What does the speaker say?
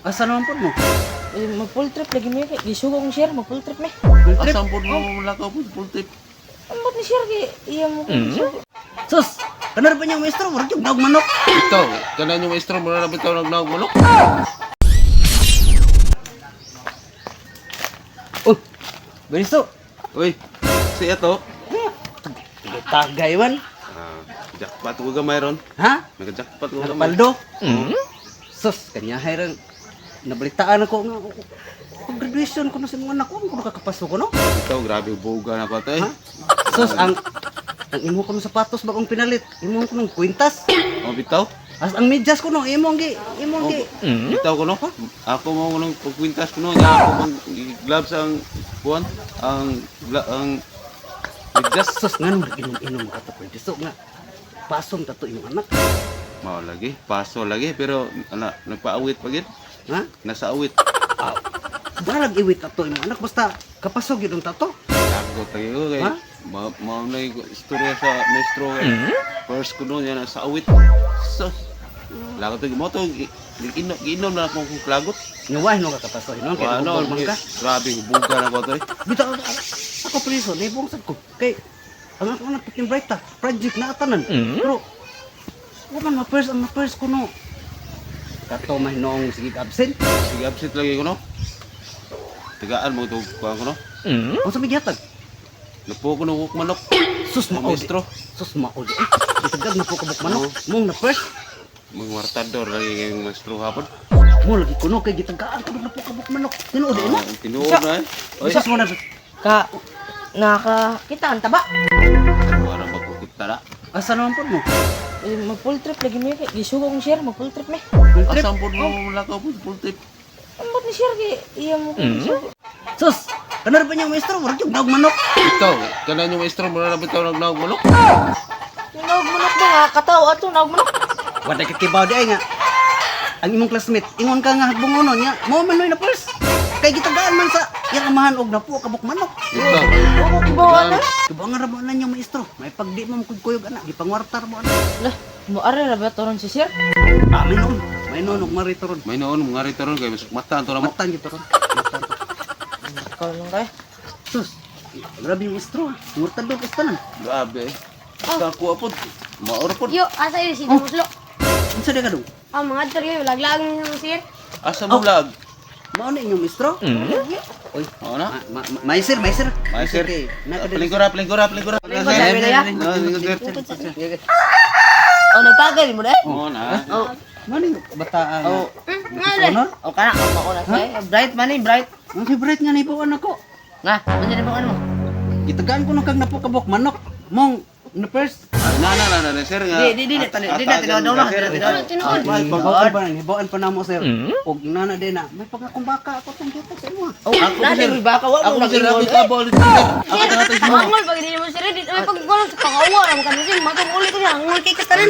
Asa naman po mo? Eh, mag-full trip lagi mi. Gisugo kong share, mag-full trip mi. Full trip? Asa po mo lakaw po full trip? Ambot ni share kay iya mo ko. Sus! Kanar ba niyang maestro? Murag yung dog manok. Ikaw, kanan yung maestro mo na bitaw nagnaog manok. Oh! Beriso! Uy, si ato. Tagay man. Ah, jackpot ko gamay ron. Ha? Naka-jackpot ko gamay. Nagpaldo? Sus, kanya hayrang nabalitaan ako nga pag graduation ko na sa mga anak ko, ang ko nakakapasok ko, no? Ikaw, grabe buga na ko to eh. Ha? Sus, ang imo ko ng sapatos bagong pinalit, imo ko ng kwintas. Oh, bitaw. As ang medyas ko no, imo ang gi, imo ang gi. Bitaw ko no. Ako mo nung pagkwintas ko no, nya ako mang gloves ang kuan, ang medyas. Sus, nga nung inom-inom ka to, pwede. So nga, pasong tato imong anak. Mao lagi, paso lagi pero ana nagpaawit pa gid. Ha? Nasa awit. Ah, balag iwit tato imong anak, basta kapasog yun ang tato. Lagot lagi ko kay Ha? ma mao na yung istorya sa maestro kay. First ko no nya nasa awit. Sus. Lagot lagi mo to giinom giinom na akong klagot. Nga why no kakapasok yun, kaya Ano, nagubog man ka. grabe buga na ko to eh. Bitaw, ako preso, naibong sad ko. Kay, ang ako anak, puting bright ta, project na atanan. Pero, wa man ma-first, ang ma-first ko no. Kato mahinoong sige absent. Sige, absent lagi ko no. Tagaan mo to kuan ko no. Ang sa migyatag. Napo ko no manok. Sus Ang mao di. maestro. Sus mao di. Eh, Gitagdag na po kabuk manok. Mong na first. Mangwartador lagi ngayong maestro hapon. Mo lagi kuno kay gitagaan ko na po kabuk manok. Tinuod di mo. Ah, tinuod na eh. Oy, Sus mo na. Ka naka kita ang taba. wala ba ko kita na. Asa naman po mo? Eh, mag-full trip lagi mi. Gisugo kong share, mag-full trip mi. Full trip. Asa po mo lakaw po full trip? Ambot ni share kay iya mo ko. Sus, kanar ba niyang maestro? Murag yung dog manok. Ikaw, kanan yung maestro mo na bitaw nagnaog manok. Yung naog manok ba nga kataw ato naog manok. Wala ka kibaw di ay nga. Ang imong classmate, ingon ka nga hagbungono niya. Mo man na first. Kay gitagaan man sa iyang amahan og napo kabuk manok. Ikaw. Wa ko kibaw ana. Kibaw nga ra mo na niyang maestro. May pagdi mo kuyog ana, gipangwartar mo ana. Lah, mo are ra ba toron si share? Ah, may noon. May noon og marito ron. May noon mga rito ron kay masuk mata anto na mo. Matan gyud ron. Matan. Ikaw lang kay. Sus, grabe yung maestro. Ngurtad do kas tanan. Grabe. Basta ako po. Maor po. Yo, asa yun si Muslo? Unsa di ka dong? Ah, mga adtor yun, laglag ng sir. Asa mo vlog? Mao na inyong maestro? Oy, Oo na. ma ma ma sir, may sir. May sir. Okay. Palingkura, palingkura, palingkura. Palingkura, sir. Oh, nagtagal mo dai. Oo na. Oh, Mao ni bataan. Oh. Nga rin. Honor? oh kana ako na kay. Bright man ni, bright. Ang favorite nga nibuan ako. Nga, unsa ni mo ano? Gitagaan ko nung kag napo kabok manok. Mong na first. Na na na na sir nga. Di di di di di na tinuod na, di na tinuod. Hibawan pa hibawan pa namo sir. Og nana din na, may pagkakumbaka ako tong gihatag sa imo. Oh, na di baka wa mo Ako sir, nag-ingon. ako tabol. Ako Sir, angol, pag hindi mo sir, dito may pagkukulang sa pakawa, ramon ka sir, matong uli ko siya, angol kay kastanan.